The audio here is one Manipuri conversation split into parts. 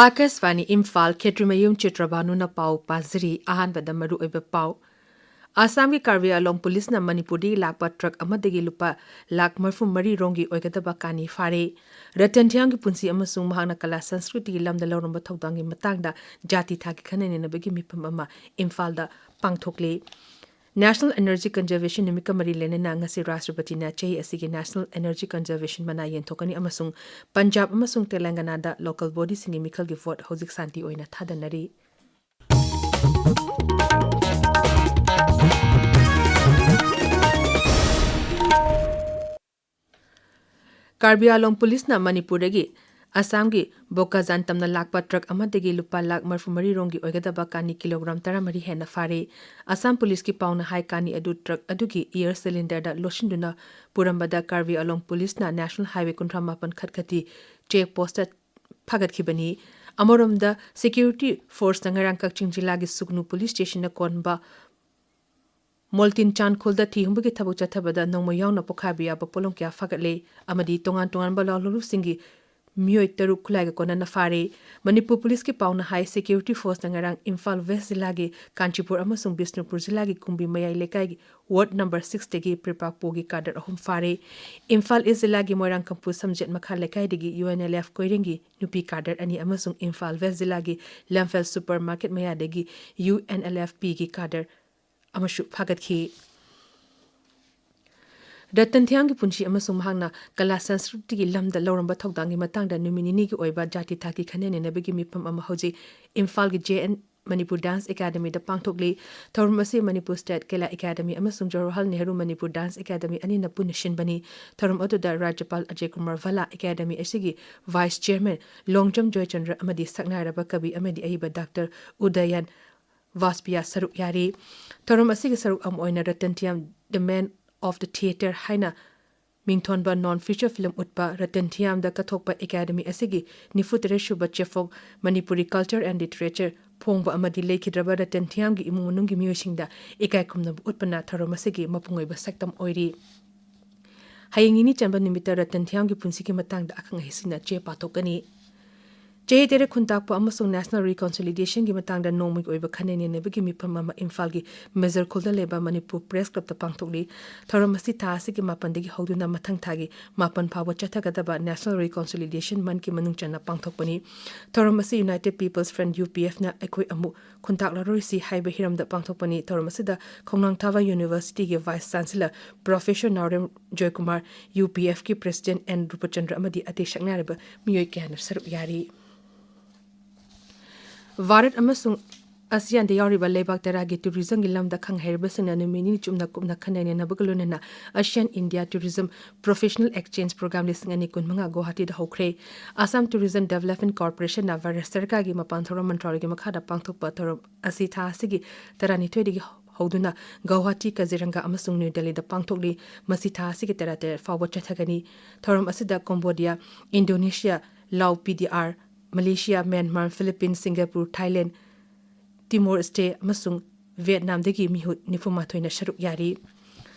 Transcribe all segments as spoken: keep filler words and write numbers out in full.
ꯑꯥꯀꯥꯁꯕꯥꯅꯤ ꯏꯝꯐꯥꯜ, ꯈꯦꯇ꯭ꯔꯤꯃꯌꯨꯝ ꯆꯤꯇ꯭ꯔꯕꯥꯅꯨꯅ ꯄꯥꯎ ꯄꯥꯖꯔꯤ꯫ ꯑꯍꯥꯟꯕꯗ ꯃꯔꯨꯑꯣꯏꯕ ꯄꯥꯎ꯫ ꯑꯁꯥꯝꯒꯤ ꯀꯥꯔꯕꯤ ꯑꯥꯂꯣꯡ ꯄꯨꯂꯤꯁꯅ ꯃꯅꯤꯄꯨꯔꯗꯒꯤ ꯂꯥꯛꯄ ꯇ꯭ꯔꯛ ꯑꯃꯗꯒꯤ ꯂꯨꯄꯥ ꯂꯥꯈ ꯃꯔꯤꯐꯨ ꯃꯔꯤ ꯔꯣꯝꯒꯤ ꯑꯣꯏꯒꯗꯕ ꯀꯥꯅꯤ ꯐꯥꯔꯦ꯫ ꯔꯇꯟ ꯊꯤꯌꯥꯝꯒꯤ ꯄꯨꯟꯁꯤ ꯑꯃꯁꯨꯡ ꯃꯍꯥꯛꯅ ꯀꯂꯥ ꯁꯪꯁꯀ꯭ꯔꯤꯇꯤꯒꯤ ꯂꯝꯗ ꯂꯧꯔꯝꯕ ꯊꯧꯗꯥꯡꯒꯤ ꯃꯇꯥꯡꯗ ꯖꯥꯇꯤ ꯊꯥꯛꯀꯤ ꯈꯟꯅ ꯅꯩꯅꯕꯒꯤ ꯃꯤꯐꯝ ꯑꯃ ꯏꯝꯐꯥꯜꯗ ꯄꯥꯡꯊꯣꯛꯂꯤ꯫ National Energy Conservation ꯅꯨꯃꯤꯠꯀ ꯃꯔꯤ ꯂꯩꯅꯅ ꯉꯁꯤ ꯔꯥꯁꯇ꯭ꯔꯄꯇꯤꯅ ꯆꯍꯤ ꯑꯁꯤꯒꯤ National Energy Conservation ꯃꯅꯥ ꯌꯦꯟꯊꯣꯛꯀꯅꯤ ꯑꯃꯁꯨꯡ ꯄꯟꯖꯥꯕ ꯑꯃꯁꯨꯡ ꯇꯦꯂꯪꯒꯅꯥꯗ local bodyꯁꯤꯡꯒꯤ ꯃꯤꯈꯜꯒꯤ vote ꯍꯧꯖꯤꯛ ꯁꯥꯟꯇꯤ ꯑꯣꯏꯅ ꯊꯥꯗꯅꯔꯤ꯫ ꯀꯥꯔꯕꯤ ꯑꯥꯂꯣꯡ ꯄꯨꯂꯤꯁꯅ ꯃꯅꯤꯄꯨꯔꯗꯒꯤ ꯑꯁꯥꯝꯒꯤ ꯕꯣꯀꯥꯖꯥꯟ ꯇꯝꯅ ꯂꯥꯛꯄ ꯇ꯭ꯔꯛ ꯑꯃꯗꯒꯤ ꯂꯨꯄꯥ ꯂꯥꯈ ꯃꯔꯤꯐꯨ ꯃꯔꯤ ꯔꯣꯝꯒꯤ ꯑꯣꯏꯒꯗꯕ ꯀꯥꯅꯤ ꯀꯤꯂꯣꯒ꯭ꯔꯥꯝ ꯇꯔꯥꯃꯔꯤ ꯍꯦꯟꯅ ꯐꯥꯔꯦ꯫ ꯑꯁꯥꯝ ꯄꯨꯂꯤꯁꯀꯤ ꯄꯥꯎꯅ ꯍꯥꯏ, ꯀꯥꯅꯤ ꯑꯗꯨ ꯇ꯭ꯔꯛ ꯑꯗꯨꯒꯤ air cylinderꯗ ꯂꯣꯠꯁꯤꯟꯗꯨꯅ ꯄꯨꯔꯝꯕꯗ ꯀꯥꯔꯕꯤ ꯑꯥꯂꯣꯡ ꯄꯨꯂꯤꯁꯅ National Highway ꯀꯨꯟꯊ꯭ꯔꯥ ꯃꯥꯄꯟ ꯈꯠꯈꯇꯤ check postꯇ ꯐꯥꯒꯠꯈꯤꯕꯅꯤ꯫ ꯑꯃꯔꯣꯝꯗ, security forceꯅ ꯉꯔꯥꯡ ꯀꯛꯆꯤꯡ ꯖꯤꯂꯥꯒꯤ ꯁꯨꯒꯅꯨ police stationꯅ ꯀꯣꯟꯕ ꯃꯣꯜꯇꯤꯟ ꯆꯥꯟꯈꯨꯜꯗ ꯊꯤꯍꯨꯝꯕꯒꯤ ꯊꯕꯛ ꯆꯠꯊꯕꯗ ꯅꯣꯡꯃꯩ ꯌꯥꯎꯅ ꯄꯣꯈꯥꯏꯕ ꯌꯥꯕ ꯄꯣꯠꯂꯝ ꯀꯌꯥ ꯐꯥꯒꯠꯂꯦ ꯑꯃꯗꯤ ꯇꯣꯉꯥꯟ ꯇꯣꯉꯥꯟꯕ ꯂꯥꯜꯍꯧꯂꯨꯁꯤꯡꯒꯤ ꯃꯤꯑꯣꯏ ꯇꯔꯨꯛ ꯈꯨꯠꯂꯥꯏꯒ ꯀꯣꯟꯅꯅ ꯐꯥꯔꯦ꯫ ꯃꯅꯤꯄꯨꯔ ꯄꯨꯂꯤꯁꯀꯤ ꯄꯥꯎꯅ ꯍꯥꯏ, security forceꯅ ꯉꯔꯥꯡ ꯏꯝꯐꯥꯜ West ꯖꯤꯂꯥꯒꯤ ꯀꯥꯟꯆꯤꯄꯨꯔ ꯑꯃꯁꯨꯡ ꯕꯤꯁꯅꯨꯄꯨꯔ ꯖꯤꯂꯥꯒꯤ ꯀꯨꯝꯕꯤ ꯃꯌꯥꯏ ꯂꯩꯀꯥꯏꯒꯤ ward number sixꯇꯒꯤ ꯄ꯭ꯔꯤꯄꯥꯛꯄꯣꯒꯤ cadre ꯑꯍꯨꯝ ꯐꯥꯔꯦ꯫ ꯏꯝꯐꯥꯜ East ꯖꯤꯂꯥꯒꯤ ꯃꯣꯏꯔꯥꯡꯀꯝꯄꯨ ꯁꯝꯖꯦꯠ ꯃꯈꯥ ꯂꯩꯀꯥꯏꯗꯒꯤ UNLF ꯀꯣꯏꯔꯦꯡꯒꯤ ꯅꯨꯄꯤ cadre ꯑꯅꯤ ꯑꯃꯁꯨꯡ ꯏꯝꯐꯥꯜ West ꯖꯤꯂꯥꯒꯤ ꯂꯝꯐꯦꯜ supermarket ꯃꯌꯥꯗꯒꯤ UNLFPꯒꯤ cadre ꯑꯃꯁꯨ ꯐꯥꯒꯠꯈꯤ꯫ ꯔꯇꯟ ꯊꯤꯌꯥꯝꯒꯤ ꯄꯨꯟꯁꯤ ꯑꯃꯁꯨꯡ ꯃꯍꯥꯛꯅ ꯀꯂꯥ ꯁꯪꯁꯀ꯭ꯔꯤꯇꯤꯒꯤ ꯂꯝꯗ ꯂꯧꯔꯝꯕ ꯊꯧꯗꯥꯡꯒꯤ ꯃꯇꯥꯡꯗ ꯅꯨꯃꯤꯠ ꯅꯤꯅꯤꯒꯤ ꯑꯣꯏꯕ ꯖꯥꯇꯤ ꯊꯥꯛꯀꯤ ꯈꯟꯅ ꯅꯩꯅꯕꯒꯤ ꯃꯤꯐꯝ ꯑꯃ ꯍꯧꯖꯤꯛ ꯏꯝꯐꯥꯜꯒꯤ J N Manipur Dance Academyꯗ ꯄꯥꯡꯊꯣꯛꯂꯤ꯫ ꯊꯧꯔꯝ ꯑꯁꯤ Manipur State Kala Academy ꯑꯃꯁꯨꯡ Jawaharlal Nehru Manipur Dance Academy ꯑꯅꯤꯅ ꯄꯨꯟꯅ ꯁꯤꯟꯕꯅꯤ꯫ ꯊꯧꯔꯝ ꯑꯗꯨꯗ ꯔꯥꯖ꯭ꯌꯄꯥꯜ ꯑꯖꯌ ꯀꯨꯃꯥꯔ ꯚꯜꯂꯥ, Academy ꯑꯁꯤꯒꯤ Vice Chairman ꯂꯣꯡꯖꯝ ꯖꯣꯏꯆꯟꯗ꯭ꯔ ꯑꯃꯗꯤ ꯁꯛꯅꯥꯏꯔꯕ ꯀꯕꯤ ꯑꯃꯗꯤ ꯑꯏꯕ Doctor ꯎꯗꯌꯟ ꯕꯥꯖꯄꯦꯌꯤ ꯁꯔꯨꯛ ꯌꯥꯔꯤ꯫ ꯊꯧꯔꯝ ꯑꯁꯤꯒꯤ ꯁꯔꯨꯛ ꯑꯃ ꯑꯣꯏꯅ ꯔꯇꯟ ꯊꯤꯌꯥꯝ, The Man of the Theatre ꯍꯥꯏꯅ ꯃꯤꯡꯊꯣꯟꯕ non feature film ꯎꯠꯄ, ꯔꯇꯟ ꯊꯤꯌꯥꯝꯗ ꯀꯠꯊꯣꯛꯄ, Academy ꯑꯁꯤꯒꯤ ꯅꯤꯐꯨ ꯇꯔꯦꯠ ꯁꯨꯕ ꯆꯦꯐꯣꯡ, Manipuri Culture and Literature ꯐꯣꯡꯕ ꯑꯃꯗꯤ ꯂꯩꯈꯤꯗ꯭ꯔꯕ ꯔꯇꯟ ꯊꯤꯌꯥꯝꯒꯤ ꯏꯃꯨꯡ ꯃꯅꯨꯡꯒꯤ ꯃꯤꯑꯣꯏꯁꯤꯡꯗ ꯏꯀꯥꯏ ꯈꯨꯝꯅꯕ ꯎꯠꯄꯅ ꯊꯧꯔꯝ ꯑꯁꯤꯒꯤ ꯃꯄꯨꯡ ꯑꯣꯏꯕ ꯁꯛꯇꯝ ꯑꯣꯏꯔꯤ꯫ ꯍꯌꯦꯡ ꯅꯤꯅꯤ ꯆꯟꯕ ꯅꯨꯃꯤꯠꯇ ꯔꯇꯟ ꯊꯤꯌꯥꯝꯒꯤ ꯄꯨꯟꯁꯤꯒꯤ ꯃꯇꯥꯡꯗ ꯑꯈꯪ ꯑꯍꯩꯁꯤꯡꯅ ꯆꯦ ꯄꯥꯊꯣꯛꯀꯅꯤ꯫ ꯆꯍꯤ ꯇꯔꯦꯠ ꯈꯨꯟꯇꯥꯛꯄ ꯑꯃꯁꯨꯡ National Reconciliation ꯒꯤ ꯃꯇꯥꯡꯗ ꯅꯣꯡꯃꯒꯤ ꯑꯣꯏꯕ ꯈꯟꯅ ꯅꯩꯅꯕꯒꯤ ꯃꯤꯐꯝ ꯑꯃ ꯏꯝꯐꯥꯜꯒꯤ ꯃꯦꯖꯔ ꯈꯨꯜꯗ ꯂꯩꯕ ꯃꯅꯤꯄꯨꯔ ꯄ꯭ꯔꯦꯁ ꯀ꯭ꯂꯕꯇ ꯄꯥꯡꯊꯣꯛꯂꯤ꯫ ꯊꯧꯔꯝ ꯑꯁꯤ ꯊꯥ ꯑꯁꯤꯒꯤ ꯃꯥꯄꯟꯗꯒꯤ ꯍꯧꯗꯨꯅ ꯃꯊꯪ ꯊꯥꯒꯤ ꯃꯥꯄꯟ ꯐꯥꯎꯕ ꯆꯠꯊꯒꯗꯕ National Reconciliation Month ꯀꯤ ꯃꯅꯨꯡ ꯆꯟꯅ ꯄꯥꯡꯊꯣꯛꯄꯅꯤ꯫ ꯊꯧꯔꯝ ꯑꯁꯤ United People's Front, UPF ꯅ ꯑꯩꯈꯣꯏ ꯑꯃꯨꯛ ꯈꯨꯟꯇꯥꯛꯂꯔꯣꯏꯁꯤ ꯍꯥꯏꯕ ꯍꯤꯔꯝꯗ ꯄꯥꯡꯊꯣꯛꯄꯅꯤ꯫ ꯊꯧꯔꯝ ꯑꯁꯤꯗ ꯈꯣꯡꯅꯥꯡ ꯊꯥꯕ University ꯒꯤ Vice Chancellor Professor ꯅꯥꯎꯔꯦꯝ ꯖꯣꯏꯀꯨꯃꯥꯔ, UPF ꯀꯤ President N ꯔꯨꯄꯆꯟꯗ꯭ꯔ ꯑꯃꯗꯤ ꯑꯇꯩ ꯁꯛꯅꯥꯏꯔꯕ ꯃꯤꯑꯣꯏ ꯀꯌꯥꯅ ꯁꯔꯨꯛ ꯌꯥꯔꯤ꯫ ꯚꯥꯔꯠ ꯑꯃꯁꯨꯡ ꯑꯁꯤꯌꯥꯟꯗ ꯌꯥꯎꯔꯤꯕ ꯂꯩꯕꯥꯛ ꯇꯔꯥꯒꯤ tourism ꯒꯤ ꯂꯝꯗ ꯈꯪ ꯍꯩꯔꯕꯁꯤꯡꯅ ꯅꯨꯃꯤꯠ ꯅꯤꯅꯤ ꯆꯨꯞꯅ ꯀꯨꯞꯅ ꯈꯟꯅ ꯅꯩꯅꯕꯒ ꯂꯣꯏꯅꯅ ASEAN India Tourism Professional Exchange Program ꯂꯤꯁꯤꯡ ꯑꯅꯤ ꯀꯨꯟꯃꯉꯥ ꯒꯨꯋꯥꯍꯥꯇꯤꯗ ꯍꯧꯈ꯭ꯔꯦ꯫ Assam Tourism Development Corporation ꯅ ꯚꯥꯔꯠ ꯁꯔꯀꯥꯔꯒꯤ ꯃꯄꯥꯟ ꯊꯧꯔꯝ ꯃꯟꯇ꯭ꯔꯥꯂꯌꯒꯤ ꯃꯈꯥꯗ ꯄꯥꯡꯊꯣꯛꯄ ꯊꯧꯔꯝ ꯑꯁꯤ ꯊꯥ ꯑꯁꯤꯒꯤ ꯇꯔꯥꯅꯤꯊꯣꯏꯗꯒꯤ ꯍꯧꯗꯨꯅ ꯒꯧꯍꯥꯇꯤ, ꯀꯖꯤꯔꯪꯒ ꯑꯃꯁꯨꯡ ꯅ꯭ꯌꯨ ꯗꯦꯜꯂꯤꯗ ꯄꯥꯡꯊꯣꯛꯂꯤ꯫ ꯃꯁꯤ ꯊꯥ ꯑꯁꯤꯒꯤ ꯇꯔꯥꯇꯔꯦꯠ ꯐꯥꯎꯕ ꯆꯠꯊꯒꯅꯤ꯫ ꯊꯧꯔꯝ ꯑꯁꯤꯗ Cambodia, Indonesia, Lao, PDR, Malaysia, Myanmar, Philippines, Singapore, Thailand, Timor Leste ꯑꯃꯁꯨꯡ ꯚꯤꯌꯦꯠꯅꯥꯝꯗꯒꯤ ꯃꯤꯍꯨꯠ ꯅꯤꯐꯨ ꯃꯥꯊꯣꯏꯅ ꯁꯔꯨꯛ ꯌꯥꯔꯤ꯫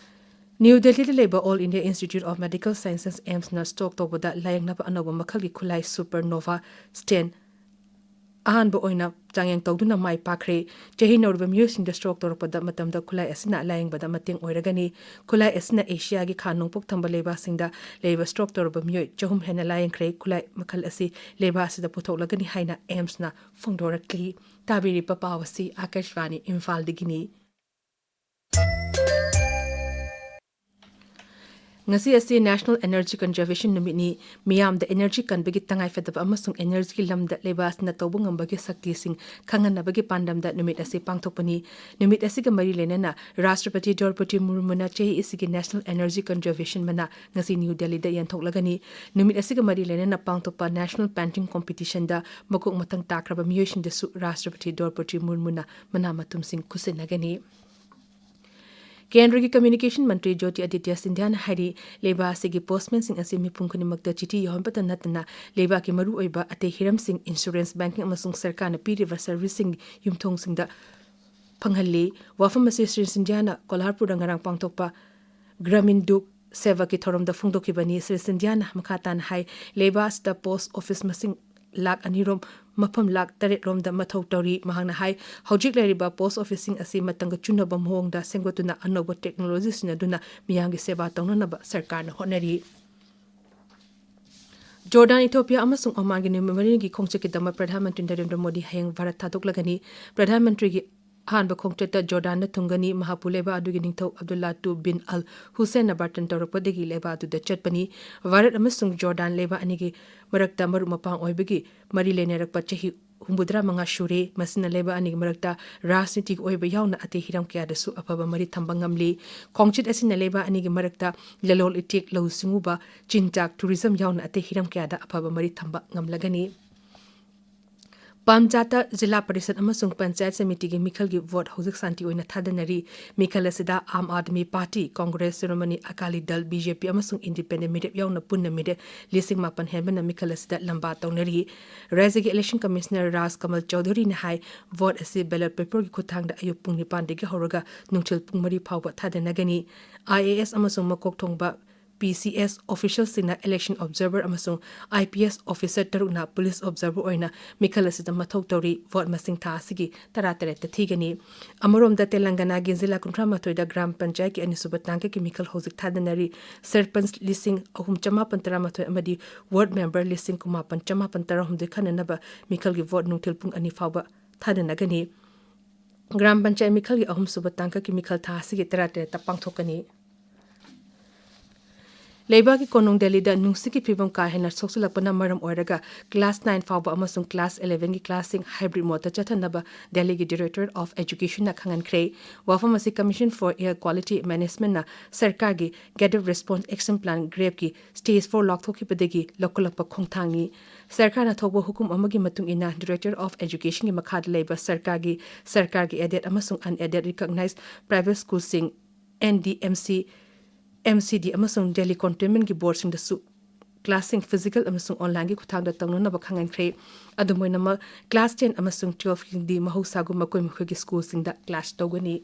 ꯅ꯭ꯌꯨ ꯗꯦꯜꯂꯤꯗ ꯂꯩꯕ All India Institute of Medical Sciences, AIIMS ꯅ stroke ꯇꯧꯕꯗ ꯂꯥꯌꯦꯡꯅꯕ ꯑꯅꯧꯕ ꯃꯈꯜꯒꯤ ꯈꯨꯠꯂꯥꯏ supernova stent ꯑꯍꯥꯟꯕ ꯑꯣꯏꯅ ꯆꯥꯡꯌꯦꯡ ꯇꯧꯗꯨꯅ ꯃꯥꯏ ꯄꯥꯛꯈ꯭ꯔꯦ꯫ ꯆꯍꯤ ꯅꯧꯔꯤꯕ ꯃꯤꯑꯣꯏꯁꯤꯡꯗ stroke ꯇꯧꯔꯛꯄꯗ ꯃꯇꯝꯗ ꯈꯨꯠꯂꯥꯏ ꯑꯁꯤꯅ ꯂꯥꯌꯦꯡꯕꯗ ꯃꯇꯦꯡ ꯑꯣꯏꯔꯒꯅꯤ꯫ ꯈꯨꯠꯂꯥꯏ ꯑꯁꯤꯅ ꯑꯦꯁꯤꯌꯥꯒꯤ ꯈꯥ ꯅꯣꯡꯄꯣꯛ ꯊꯪꯕ ꯂꯩꯕꯥꯛꯁꯤꯡꯗ ꯂꯩꯔꯤꯕ stroke ꯇꯧꯔꯕ ꯃꯤꯑꯣꯏ ꯆꯍꯨꯝ ꯍꯦꯟꯅ ꯂꯥꯌꯦꯡꯈ꯭ꯔꯦ꯫ ꯈꯨꯠꯂꯥꯏ ꯃꯈꯜ ꯑꯁꯤ ꯂꯩꯕꯥꯛ ꯑꯁꯤꯗ ꯄꯨꯊꯣꯛꯂꯒꯅꯤ ꯍꯥꯏꯅ AIIMS ꯅ ꯐꯣꯡꯗꯣꯔꯛꯂꯤ꯫ ꯇꯥꯕꯤꯔꯤꯕ ꯄꯥꯎ ꯑꯁꯤ ꯑꯥꯀꯥꯁꯕꯥꯅꯤ ꯏꯝꯐꯥꯜꯗꯒꯤꯅꯤ꯫ ꯉꯁꯤ ꯑꯁꯤ National Energy Conservation ꯅꯨꯃꯤꯠꯅꯤ꯫ ꯃꯤꯌꯥꯝꯗ energy ꯀꯟꯕꯒꯤ ꯇꯉꯥꯏꯐꯗꯕ ꯑꯃꯁꯨꯡ energy ꯒꯤ ꯂꯝꯗ ꯂꯩꯕꯥꯛ ꯑꯁꯤꯅ ꯇꯧꯕ ꯉꯝꯕꯒꯤ ꯁꯛꯇꯤꯁꯤꯡ ꯈꯪꯍꯟꯅꯕꯒꯤ ꯄꯥꯟꯗꯝꯗ ꯅꯨꯃꯤꯠ ꯑꯁꯤ ꯄꯥꯡꯊꯣꯛꯄꯅꯤ꯫ ꯅꯨꯃꯤꯠ ꯑꯁꯤꯒ ꯃꯔꯤ ꯂꯩꯅꯅ ꯔꯥꯁꯇ꯭ꯔꯄꯇꯤ ꯗ꯭ꯔꯧꯄꯗꯤ ꯃꯨꯔꯃꯨꯅ ꯆꯍꯤ ꯑꯁꯤꯒꯤ National Energy Conservation ꯃꯅꯥ ꯉꯁꯤ ꯅ꯭ꯌꯨ ꯗꯦꯜꯂꯤꯗ ꯌꯦꯟꯊꯣꯛꯂꯒꯅꯤ꯫ ꯅꯨꯃꯤꯠ ꯑꯁꯤꯒ ꯃꯔꯤ ꯂꯩꯅꯅ ꯄꯥꯡꯊꯣꯛꯄ National Painting Competition ꯗ ꯃꯀꯣꯛ ꯃꯊꯪ ꯇꯥꯈ꯭ꯔꯕ ꯃꯤꯑꯣꯏꯁꯤꯡꯗꯁꯨ ꯔꯥꯁꯇ꯭ꯔꯄꯇꯤ ꯗ꯭ꯔꯧꯄꯗꯤ ꯃꯨꯔꯃꯨꯅ ꯃꯅꯥ ꯃꯊꯨꯝꯁꯤꯡ ꯈꯨꯠꯁꯤꯟꯅꯒꯅꯤ꯫ ꯀꯦꯟꯗ꯭ꯔꯒꯤ Communication ꯃꯟꯇ꯭ꯔꯤ ꯖ꯭ꯌꯣꯇꯤ ꯑꯗꯤꯇ꯭ꯌ ꯁꯤꯟꯙ꯭ꯌꯥꯅ ꯍꯥꯏꯔꯤ, ꯂꯩꯕꯥꯛ ꯑꯁꯤꯒꯤ postman ꯁꯤꯡ ꯑꯁꯤ ꯃꯤꯄꯨꯝ ꯈꯨꯗꯤꯡꯃꯛꯇ ꯆꯤꯊꯤ ꯌꯧꯍꯟꯕꯇ ꯅꯠꯇꯅ ꯂꯩꯕꯥꯛꯀꯤ ꯃꯔꯨꯑꯣꯏꯕ ꯑꯇꯩ ꯍꯤꯔꯝꯁꯤꯡ, insurance, banking ꯑꯃꯁꯨꯡ ꯁꯔꯀꯥꯔꯅ ꯄꯤꯔꯤꯕ service ꯁꯤꯡ ꯌꯨꯝꯊꯣꯡꯁꯤꯡꯗ ꯐꯪꯍꯜꯂꯤ꯫ ꯋꯥꯐꯝ ꯑꯁꯤ ꯁ꯭ꯔꯤ ꯁꯤꯟꯙ꯭ꯌꯥꯅ ꯀꯣꯂꯍꯥꯄꯨꯔꯗ ꯉꯔꯥꯡ ꯄꯥꯡꯊꯣꯛꯄ ꯒ꯭ꯔꯥꯃꯤꯟ ꯗꯨꯛ ꯁꯦꯚꯛꯀꯤ ꯊꯧꯔꯝꯗ ꯐꯣꯡꯗꯣꯛꯈꯤꯕꯅꯤ꯫ ꯁ꯭ꯔꯤ ꯁꯤꯟꯙ꯭ꯌꯥꯅ ꯃꯈꯥ ꯇꯥꯅ ꯍꯥꯏ, ꯂꯩꯕꯥꯛ ꯑꯁꯤꯗ post office ꯃꯁꯤꯡ ꯂꯥꯈ ꯑꯅꯤꯔꯣꯝ ꯃꯐꯝ ꯂꯥꯈ ꯇꯔꯦꯠ ꯔꯣꯝꯗ ꯃꯊꯧ ꯇꯧꯔꯤ꯫ ꯃꯍꯥꯛꯅ ꯍꯥꯏ, ꯍꯧꯖꯤꯛ ꯂꯩꯔꯤꯕ ꯄꯣꯁ ꯑꯣꯐꯤꯁꯁꯤꯡ ꯑꯁꯤ ꯃꯇꯝꯒ ꯆꯨꯅꯕ ꯃꯑꯣꯡꯗ ꯁꯦꯝꯒꯠꯇꯨꯅ ꯑꯅꯧꯕ ꯇꯦꯛꯅꯣꯂꯣꯖꯤ ꯁꯤꯖꯤꯟꯅꯗꯨꯅ ꯃꯤꯌꯥꯝꯒꯤ ꯁꯦꯕꯥ ꯇꯧꯅꯅꯕ ꯁꯔꯀꯥꯔꯅ ꯍꯣꯠꯅꯔꯤ꯫ ꯖꯣꯔꯗꯥꯟ, ꯏꯊꯣꯄꯤꯌꯥ ꯑꯃꯁꯨꯡ ꯑꯣꯃꯥꯟꯒꯤ ꯅꯨꯃꯤꯠ ꯃꯔꯤꯅꯤꯒꯤ ꯈꯣꯡꯆꯠꯀꯤꯗꯃꯛ ꯄ꯭ꯔꯙꯥꯟ ꯃꯟꯇ꯭ꯔꯤ ꯅꯔꯦꯟꯗ꯭ꯔ ꯃꯣꯗꯤ ꯍꯌꯦꯡ ꯚꯥꯔꯠ ꯊꯥꯗꯣꯛꯂꯒꯅꯤ꯫ ꯄ꯭ꯔꯙꯥꯟ ꯃꯟꯇ꯭ꯔꯤꯒꯤ ꯑꯍꯥꯟꯕ ꯈꯣꯡꯆꯠꯇ ꯖꯣꯔꯗꯥꯟꯗ ꯊꯨꯡꯒꯅꯤ꯫ ꯃꯍꯥꯛꯄꯨ ꯂꯩꯕꯥꯛ ꯑꯗꯨꯒꯤ ꯅꯤꯡꯊꯧ ꯑꯕꯗꯨꯜꯂꯥ ꯇꯨ ꯕꯤꯟ ꯑꯜ ꯍꯨꯁꯦꯟꯅ ꯕꯥꯔꯇꯟ ꯇꯧꯔꯛꯄꯗꯒꯤ ꯂꯩꯕꯥꯛ ꯑꯗꯨꯗ ꯆꯠꯄꯅꯤ꯫ ꯚꯥꯔꯠ ꯑꯃꯁꯨꯡ ꯖꯣꯔꯗꯥꯟ ꯂꯩꯕꯥꯛ ꯑꯅꯤꯒꯤ ꯃꯔꯛꯇ ꯃꯔꯨꯞ ꯃꯄꯥꯡ ꯑꯣꯏꯕꯒꯤ ꯃꯔꯤ ꯂꯩꯅꯔꯛꯄ ꯆꯍꯤ ꯍꯨꯝꯐꯨꯇꯔꯥ ꯃꯉꯥ ꯁꯨꯔꯦ꯫ ꯃꯁꯤꯅ ꯂꯩꯕꯥꯛ ꯑꯅꯤꯒꯤ ꯃꯔꯛꯇ ꯔꯥꯖꯅꯤꯇꯤꯒꯤ ꯑꯣꯏꯕ ꯌꯥꯎꯅ ꯑꯇꯩ ꯍꯤꯔꯝ ꯀꯌꯥꯗꯁꯨ ꯑꯐꯕ ꯃꯔꯤ ꯊꯝꯕ ꯉꯝꯂꯤ꯫ ꯈꯣꯡꯆꯠ ꯑꯁꯤꯅ ꯂꯩꯕꯥꯛ ꯑꯅꯤꯒꯤ ꯃꯔꯛꯇ ꯂꯂꯣꯟ ꯏꯇꯤꯛ, ꯂꯧꯎ ꯁꯤꯡꯎꯕ, ꯆꯤꯟꯖꯥꯛ, ꯇꯨꯔꯤꯖꯝ ꯌꯥꯎꯅ ꯑꯇꯩ ꯍꯤꯔꯝ ꯀꯌꯥꯗ ꯑꯐꯕ ꯃꯔꯤ ꯊꯝꯕ ꯉꯝꯂꯒꯅꯤ꯫ ꯄꯥꯝꯖꯥꯇ ꯖꯤꯂꯥ ꯄꯔꯤꯁꯠ ꯑꯃꯁꯨꯡ ꯄꯟꯆꯥꯌꯠ ꯁꯃꯤꯇꯤꯒꯤ ꯃꯤꯈꯜꯒꯤ ꯚꯣꯠ ꯍꯧꯖꯤꯛ ꯁꯥꯟꯇꯤ ꯑꯣꯏꯅ ꯊꯥꯗꯅꯔꯤ꯫ ꯃꯤꯈꯜ ꯑꯁꯤꯗ ꯑꯥꯝ ꯑꯥꯗꯃꯤ ꯄꯥꯔꯇꯤ, ꯀꯣꯡꯒ꯭ꯔꯦꯁ, ꯁꯤꯔꯣꯃꯅꯤ ꯑꯀꯥꯂꯤ ꯗꯜ, ꯕꯤ ꯖꯦ ꯄꯤ ꯑꯃꯁꯨꯡ ꯏꯟꯗꯤꯄꯦꯟꯗꯦꯟ ꯃꯤꯔꯦꯞ ꯌꯥꯎꯅ ꯄꯨꯟꯅ ꯃꯤꯔꯦꯞ ꯂꯤꯁꯤꯡ ꯃꯥꯄꯟ ꯍꯦꯟꯕꯅ ꯃꯤꯈꯜ ꯑꯁꯤꯗ ꯂꯝꯕꯥ ꯇꯧꯅꯔꯤ꯫ ꯔꯥꯖ꯭ꯌꯒꯤ ꯏꯂꯦꯛꯁꯟ ꯀꯃꯤꯁꯅꯔ ꯔꯥꯖ ꯀꯃꯜ ꯆꯧꯙꯨꯔꯤꯅ ꯍꯥꯏ, ꯚꯣꯠ ꯑꯁꯤ ꯕꯦꯂꯣꯠ ꯄꯦꯄꯔꯒꯤ ꯈꯨꯠꯊꯥꯡꯗ ꯑꯌꯨꯛ ꯄꯨꯡ ꯅꯤꯄꯥꯟꯗꯒꯤ ꯍꯧꯔꯒ ꯅꯨꯡꯊꯤꯜ ꯄꯨꯡ ꯃꯔꯤ ꯐꯥꯎꯕ ꯊꯥꯗꯅꯒꯅꯤ꯫ ꯑꯥꯏ ꯑꯦ ꯑꯦꯁ ꯑꯃꯁꯨꯡ ꯃꯀꯣꯛ ꯊꯣꯡꯕ ꯄꯤ ꯁꯤ ꯑꯦꯁ ꯑꯣꯐꯤꯁꯤꯌꯦꯜꯁꯤꯡꯅ ꯏꯂꯦꯛꯁꯟ ꯑꯣꯕꯖꯥꯔꯚꯔ ꯑꯃꯁꯨꯡ ꯑꯥꯏ ꯄꯤ ꯑꯦꯁ ꯑꯣꯐꯤꯁꯥꯔ ꯇꯔꯨꯛꯅ ꯄꯨꯂꯤꯁ ꯑꯣꯕꯖꯥꯔꯚꯔ ꯑꯣꯏꯅ ꯃꯤꯈꯜ ꯑꯁꯤꯗ ꯃꯊꯧ ꯇꯧꯔꯤ꯫ ꯚꯣꯠ ꯃꯁꯤꯡ ꯊꯥ ꯑꯁꯤꯒꯤ ꯇꯔꯥꯇꯔꯦꯠꯇ ꯊꯤꯒꯅꯤ꯫ ꯑꯃꯔꯣꯝꯗ, ꯇꯦꯂꯪꯒꯅꯥꯒꯤ ꯖꯤꯂꯥ ꯀꯨꯟꯊ꯭ꯔꯥ ꯃꯥꯊꯣꯏꯗ ꯒ꯭ꯔꯥꯝ ꯄꯟꯆꯥꯌꯠꯀꯤ ꯑꯅꯤꯁꯨꯕ ꯇꯥꯡꯀꯛꯀꯤ ꯃꯤꯈꯜ ꯍꯧꯖꯤꯛ ꯊꯥꯗꯅꯔꯤ꯫ ꯁꯔꯄꯟꯆ ꯂꯤꯁꯤꯡ ꯑꯍꯨꯝ ꯆꯃꯥꯄꯟ ꯇꯔꯥꯃꯥꯊꯣꯏ ꯑꯃꯗꯤ ꯋꯥꯔꯗ ꯃꯦꯝꯕꯔ ꯂꯤꯁꯤꯡ ꯀꯨꯟꯃꯥꯄꯟ ꯆꯃꯥꯄꯟ ꯇꯔꯥꯍꯨꯝꯗꯣꯏ ꯈꯟꯅꯅꯕ ꯃꯤꯈꯜꯒꯤ ꯚꯣꯠ ꯅꯨꯡꯊꯤꯜ ꯄꯨꯡ ꯑꯅꯤ ꯐꯥꯎꯕ ꯊꯥꯗꯅꯒꯅꯤ꯫ ꯒ꯭ꯔꯥꯝ ꯄꯟꯆꯥꯌꯠ ꯃꯤꯈꯜꯒꯤ ꯑꯍꯨꯝꯁꯨꯕ ꯇꯥꯡꯀꯛꯀꯤ ꯃꯤꯈꯜ ꯊꯥ ꯑꯁꯤꯒꯤ ꯇꯔꯥꯇꯔꯦꯠꯇ ꯄꯥꯡꯊꯣꯛꯀꯅꯤ꯫ ꯂꯩꯕꯥꯛꯀꯤ ꯀꯣꯅꯨꯡ ꯗꯦꯜꯂꯤꯗ ꯅꯨꯡꯁꯤꯠꯀꯤ ꯐꯤꯕꯝ ꯀꯥ ꯍꯦꯟꯅ ꯁꯣꯛꯆꯤꯜꯂꯛꯄꯅ ꯃꯔꯝ ꯑꯣꯏꯔꯒ class nine ꯐꯥꯎꯕ ꯑꯃꯁꯨꯡ class elevenꯒꯤ classꯁꯤꯡ hybrid modeꯇ ꯆꯠꯊꯅꯕ ꯗꯦꯜꯂꯤꯒꯤ Directorate of Educationꯅ ꯈꯪꯍꯟꯈ꯭ꯔꯦ꯫ ꯋꯥꯐꯝ ꯑꯁꯤ Commission for Air Quality Managementꯅ ꯁꯔꯀꯥꯔꯒꯤ Graded Response Action Plan, GRAPꯀꯤ stage four ꯂꯥꯎꯊꯣꯛꯈꯤꯕꯗꯒꯤ ꯂꯧꯈꯠꯂꯛꯄ ꯈꯣꯡꯊꯥꯡꯅꯤ꯫ ꯁꯔꯀꯥꯔꯅ ꯊꯣꯛꯄ ꯍꯨꯀꯨꯝ ꯑꯃꯒꯤ ꯃꯇꯨꯡ ꯏꯟꯅ Directorate of Educationꯒꯤ ꯃꯈꯥꯗ ꯂꯩꯕ ꯁꯔꯀꯥꯔꯒꯤ, ꯁꯔꯀꯥꯔꯒꯤ aided ꯑꯃꯁꯨꯡ unAided recognized private schoolꯁꯤꯡ, N D M C, M C D ꯑꯃꯁꯨꯡ Delhi Cantonmentꯀꯤ boardꯁꯤꯡꯗꯁꯨ classꯁꯤꯡ physical ꯑꯃꯁꯨꯡ onlineꯒꯤ ꯈꯨꯠꯊꯥꯡꯗ ꯇꯧꯅꯅꯕ ꯈꯪꯍꯟꯈ꯭ꯔꯦ꯫ ꯑꯗꯨꯝ ꯑꯣꯏꯅꯃꯛ, class ten ꯑꯃꯁꯨꯡ twelveꯀꯤꯗꯤ ꯃꯍꯧꯁꯥꯒꯨꯝ ꯃꯈꯣꯏ ꯃꯈꯣꯏꯒꯤ schoolꯁꯤꯡꯗ class ꯇꯧꯒꯅꯤ꯫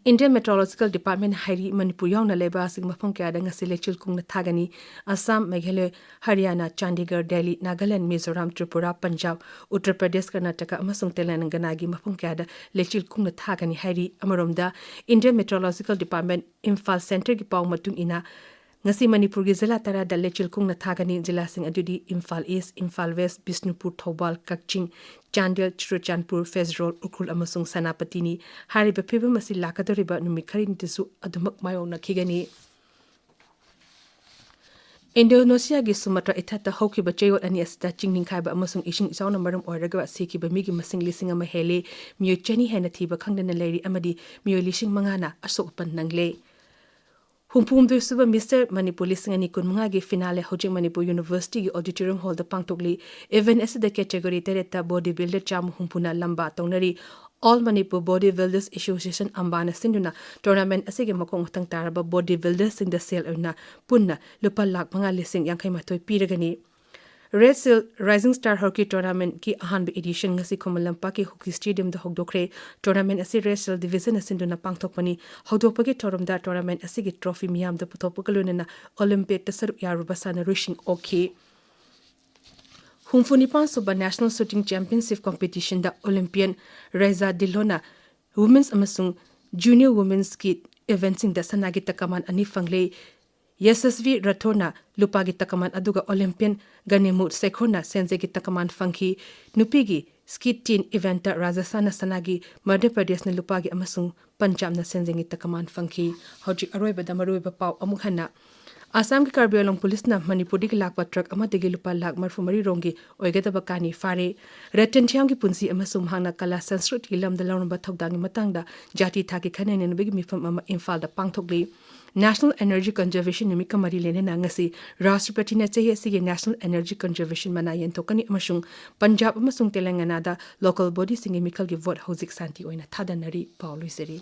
Indian Meteorological Department ꯍꯥꯏꯔꯤ, ꯃꯅꯤꯄꯨꯔ ꯌꯥꯎꯅ ꯂꯩꯕꯥꯛ ꯑꯁꯤꯒꯤ ꯃꯐꯝ ꯀꯌꯥꯗ ꯉꯁꯤ ꯂꯩꯆꯤꯜ ꯀꯨꯡꯅ ꯊꯥꯒꯅꯤ꯫ ꯑꯁꯥꯝ, ꯃꯦꯘꯥꯂꯌ, ꯍꯔꯤꯌꯥꯅꯥ, ꯆꯥꯟꯗꯤꯒꯔ, ꯗꯦꯜꯂꯤ, ꯅꯥꯒꯥꯂꯦꯟ, ꯃꯤꯖꯣꯔꯥꯝ, ꯇ꯭ꯔꯤꯄꯨꯔꯥ, ꯄꯟꯖꯥꯕ, ꯎꯠꯇꯔ ꯄ꯭ꯔꯗꯦꯁ, ꯀꯔꯅꯥꯇꯀꯥ ꯑꯃꯁꯨꯡ ꯇꯦꯂꯪꯒꯅꯥꯒꯤ ꯃꯐꯝ ꯀꯌꯥꯗ ꯂꯩꯆꯤꯜ ꯀꯨꯡꯅ ꯊꯥꯒꯅꯤ ꯍꯥꯏꯔꯤ꯫ ꯑꯃꯔꯣꯝꯗ, Indian Meteorological Department ꯏꯝꯐꯥꯜ ꯁꯦꯟꯇꯔꯒꯤ ꯄꯥꯎ ꯃꯇꯨꯡ ꯏꯟꯅ, ꯉꯁꯤ ꯃꯅꯤꯄꯨꯔꯒꯤ ꯖꯤꯂꯥ ꯇꯔꯥꯗ ꯂꯩꯆꯤꯜ ꯀꯨꯡꯅ ꯊꯥꯒꯅꯤ꯫ ꯖꯤꯂꯥꯁꯤꯡ ꯑꯗꯨꯗꯤ ꯏꯝꯐꯥꯜ ꯏꯁ, ꯏꯝꯐꯥꯜ ꯋꯦꯁ, ꯕꯤꯁꯅꯨꯄꯨꯔ, ꯊꯧꯕꯥꯜ, ꯀꯛꯆꯤꯡ, ꯆꯥꯟꯗꯦꯜ, ꯆꯨꯔꯆꯥꯟꯄꯨꯔ, ꯐꯦꯖꯔꯣꯜ, ꯎꯈ꯭ꯔꯨꯜ ꯑꯃꯁꯨꯡ ꯁꯦꯅꯥꯄꯇꯤꯅꯤ꯫ ꯍꯥꯏꯔꯤꯕ ꯐꯤꯕꯝ ꯑꯁꯤ ꯂꯥꯛꯀꯗꯧꯔꯤꯕ ꯅꯨꯃꯤꯠ ꯈꯔꯅꯤꯗꯁꯨ ꯑꯗꯨꯃꯛ ꯃꯥꯌꯣꯛꯅꯈꯤꯒꯅꯤ꯫ ꯏꯟꯗꯣꯅꯦꯁꯤꯌꯥꯒꯤ ꯁꯨꯃꯇ꯭ꯔꯥ ꯏꯊꯠꯇ ꯍꯧꯈꯤꯕ ꯆꯌꯣꯜ ꯑꯅꯤ ꯑꯁꯤꯗ ꯆꯤꯡ ꯅꯤꯡꯈꯥꯏꯕ ꯑꯃꯁꯨꯡ ꯏꯁꯤꯡ ꯏꯆꯥꯎꯅ ꯃꯔꯝ ꯑꯣꯏꯔꯒ ꯁꯤꯈꯤꯕ ꯃꯤꯒꯤ ꯃꯁꯤꯡ ꯂꯤꯁꯤꯡ ꯑꯃ ꯍꯦꯜꯂꯦ, ꯃꯤꯑꯣꯏ ꯆꯅꯤ ꯍꯦꯟꯅ ꯊꯤꯕ ꯈꯪꯗꯅ ꯂꯩꯔꯤ ꯑꯃꯗꯤ ꯃꯤꯑꯣꯏ ꯂꯤꯁꯤꯡ ꯃꯉꯥꯅ ꯑꯁꯣꯛ ꯑꯄꯟ ꯅꯪꯂꯦ꯫ ꯍꯨꯝꯐꯨꯍꯨꯝꯗꯣꯏ ꯁꯨꯕ ꯃꯤꯁꯇꯔ ꯃꯅꯤꯄꯨꯔ ꯂꯤꯁꯤꯡ ꯑꯅꯤ ꯀꯨꯟꯃꯉꯥꯒꯤ ꯐꯤꯅꯥꯂꯦ ꯍꯧꯖꯤꯛ ꯃꯅꯤꯄꯨꯔ ꯌꯨꯅꯤꯚꯔꯁꯤꯇꯤꯒꯤ ꯑꯣꯗꯤꯇꯣꯔꯤꯌꯝ ꯍꯣꯜꯗ ꯄꯥꯡꯊꯣꯛꯂꯤ꯫ ꯏꯚꯦꯟꯠ ꯑꯁꯤꯗ ꯀꯦꯇꯦꯒꯣꯔꯤ ꯇꯔꯦꯠꯇ ꯕꯣꯗꯤ ꯕꯤꯜꯗꯔ ꯆꯥꯝꯃ ꯍꯨꯝꯐꯨꯅ ꯂꯝꯕꯥ ꯇꯧꯅꯔꯤ꯫ All Manipur Body Builders Association, ꯑꯝꯕꯥꯅ ꯁꯤꯟꯗꯨꯅ ꯇꯣꯔꯅꯥꯃꯦꯟꯠ ꯑꯁꯤꯒꯤ ꯃꯀꯣꯛ ꯃꯊꯪ ꯇꯥꯔꯕ ꯕꯣꯗꯤ ꯕꯤꯜꯗꯔꯁꯤꯡꯗ ꯁꯦꯜ ꯑꯣꯏꯅ ꯄꯨꯟꯅ ꯂꯨꯄꯥ ꯂꯥꯈ ꯃꯉꯥ ꯂꯤꯁꯤꯡ ꯌꯥꯡꯈꯩ ꯃꯥꯊꯣꯏ ꯄꯤꯔꯒꯅꯤ꯫ ꯔꯦꯗ ꯁꯤꯜ ꯔꯥꯏꯖꯤꯡ ꯁ꯭ꯇꯥꯔ ꯍꯣꯀꯤ ꯇꯣꯔꯅꯥꯃꯦꯟꯠꯀꯤ ꯑꯍꯥꯟꯕ ꯏꯗꯤꯁꯟ ꯉꯁꯤ ꯈꯨꯃꯟ ꯂꯝꯄꯥꯛꯀꯤ ꯍꯣꯀꯤ ꯁ꯭ꯇꯦꯗꯤꯌꯝꯗ ꯍꯧꯗꯣꯛꯈ꯭ꯔꯦ꯫ ꯇꯣꯔꯅꯥꯃꯦꯟꯠ ꯑꯁꯤ ꯔꯦꯗ ꯁꯤꯜ ꯗꯤꯕꯤꯖꯟꯅ ꯁꯤꯟꯗꯨꯅ ꯄꯥꯡꯊꯣꯛꯄꯅꯤ꯫ ꯍꯧꯗꯣꯛꯄꯒꯤ ꯊꯧꯔꯝꯗ ꯇꯣꯔꯅꯥꯃꯦꯟꯠ ꯑꯁꯤꯒꯤ ꯇ꯭ꯔꯣꯐꯤ ꯃꯤꯌꯥꯝꯗ ꯄꯨꯊꯣꯛꯄꯒ ꯂꯣꯏꯅꯅ ꯑꯣꯂꯤꯝꯄꯤꯌꯥꯗꯇ ꯁꯔꯨꯛ ꯌꯥꯔꯨꯕ ꯁꯥꯟꯅꯔꯣꯏꯁꯤꯡ ꯑꯣꯛꯈꯤ꯫ ꯍꯨꯝꯐꯨꯅꯤꯄꯥꯟ ꯁꯨꯕ ꯅꯦꯁꯅꯦꯜ ꯁꯨꯇꯤꯡ ꯆꯦꯝꯄꯤꯌꯟꯁꯤꯞ ꯀꯝꯄꯤꯇꯤꯁꯟꯗ ꯑꯣꯂꯤꯝꯄꯤꯌꯟ ꯔꯦꯖꯥ ꯗꯤꯜꯂꯣꯅ ꯋꯨꯃꯦꯟꯁ ꯑꯃꯁꯨꯡ ꯖꯨꯅꯤꯌꯔ ꯋꯨꯃꯦꯟꯁꯀꯤ ꯏꯚꯦꯟꯠꯁꯤꯡꯗ ꯁꯅꯥꯒꯤ ꯇꯀꯃꯥꯟ ꯑꯅꯤ ꯐꯪꯂꯦ꯫ ꯌꯁꯁꯚꯤ ꯔꯥꯊꯣꯔꯅ ꯂꯨꯄꯥꯒꯤ ꯇꯀꯃꯥꯟ ꯑꯗꯨꯒ ꯑꯣꯂꯤꯝꯄꯤꯌꯟ ꯒꯅꯦꯃꯨꯠ ꯁꯦꯈꯣꯔꯅ ꯁꯦꯟꯖꯦꯡꯒꯤ ꯇꯀꯃꯥꯟ ꯐꯪꯈꯤ꯫ ꯅꯨꯄꯤꯒꯤ ꯁ꯭ꯀꯤꯠ ꯇꯤꯟ ꯏꯚꯦꯟꯠꯇ ꯔꯥꯖꯁꯊꯥꯟꯅ ꯁꯅꯥꯒꯤ, ꯃꯙ꯭ꯌ ꯄ꯭ꯔꯗꯦꯁꯅ ꯂꯨꯄꯥꯒꯤ ꯑꯃꯁꯨꯡ ꯄꯟꯖꯥꯕꯅ ꯁꯦꯟꯖꯦꯡꯒꯤ ꯇꯀꯃꯥꯟ ꯐꯪꯈꯤ꯫ ꯍꯧꯖꯤꯛ ꯑꯔꯣꯏꯕꯗ ꯃꯔꯨꯑꯣꯏꯕ ꯄꯥꯎ ꯑꯃꯨꯛ ꯍꯟꯅ꯫ ꯑꯁꯥꯝꯒꯤ ꯀꯥꯔꯕꯤ ꯑꯪꯂꯣꯡ ꯄꯨꯂꯤꯁꯅ ꯃꯅꯤꯄꯨꯔꯗꯒꯤ ꯂꯥꯛꯄ ꯇ꯭ꯔꯛ ꯑꯃꯗꯒꯤ ꯂꯨꯄꯥ ꯂꯥꯈ ꯃꯔꯤꯐꯨ ꯃꯔꯤ ꯔꯣꯝꯒꯤ ꯑꯣꯏꯒꯗꯕ ꯀꯥꯅꯤ ꯐꯥꯔꯦ꯫ ꯔꯇꯟ ꯊꯤꯌꯥꯝꯒꯤ ꯄꯨꯟꯁꯤ ꯑꯃꯁꯨꯡ ꯃꯍꯥꯛꯅ ꯀꯂꯥ ꯁꯪꯁꯀ꯭ꯔꯤꯇꯤꯒꯤ ꯂꯝꯗ ꯂꯧꯔꯝꯕ ꯊꯧꯗꯥꯡꯒꯤ ꯃꯇꯥꯡꯗ ꯖꯥꯇꯤ ꯊꯥꯛꯀꯤ ꯈꯟꯅ ꯅꯩꯅꯕꯒꯤ ꯃꯤꯐꯝ ꯑꯃ ꯏꯝꯐꯥꯜꯗ ꯄꯥꯡꯊꯣꯛꯂꯤ꯫ ꯅꯦꯁꯅꯦꯜ ꯑꯦꯅꯔꯖꯤ ꯀꯟꯖꯔꯕꯦꯁꯟ ꯅꯨꯃꯤꯠꯀ ꯃꯔꯤ ꯂꯩꯅꯅ ꯉꯁꯤ ꯔꯥꯁꯇ꯭ꯔꯄꯇꯤꯅ ꯆꯍꯤ ꯑꯁꯤꯒꯤ ꯅꯦꯁꯅꯦꯜ ꯑꯦꯅꯔꯖꯤ ꯀꯟꯖꯔꯕꯦꯁꯟ ꯃꯅꯥ ꯌꯦꯟꯊꯣꯛꯀꯅꯤ ꯑꯃꯁꯨꯡ ꯄꯟꯖꯥꯕ ꯑꯃꯁꯨꯡ ꯇꯦꯂꯪꯒꯅꯥꯗ ꯂꯣꯀꯦꯜ ꯕꯣꯗꯤꯁꯤꯡꯒꯤ ꯃꯤꯈꯜꯒꯤ ꯚꯣꯠ ꯍꯧꯖꯤꯛ ꯁꯥꯟꯇꯤ ꯑꯣꯏꯅ ꯊꯥꯗꯅꯔꯤ꯫ ꯄꯥꯎ ꯂꯣꯏꯖꯔꯦ꯫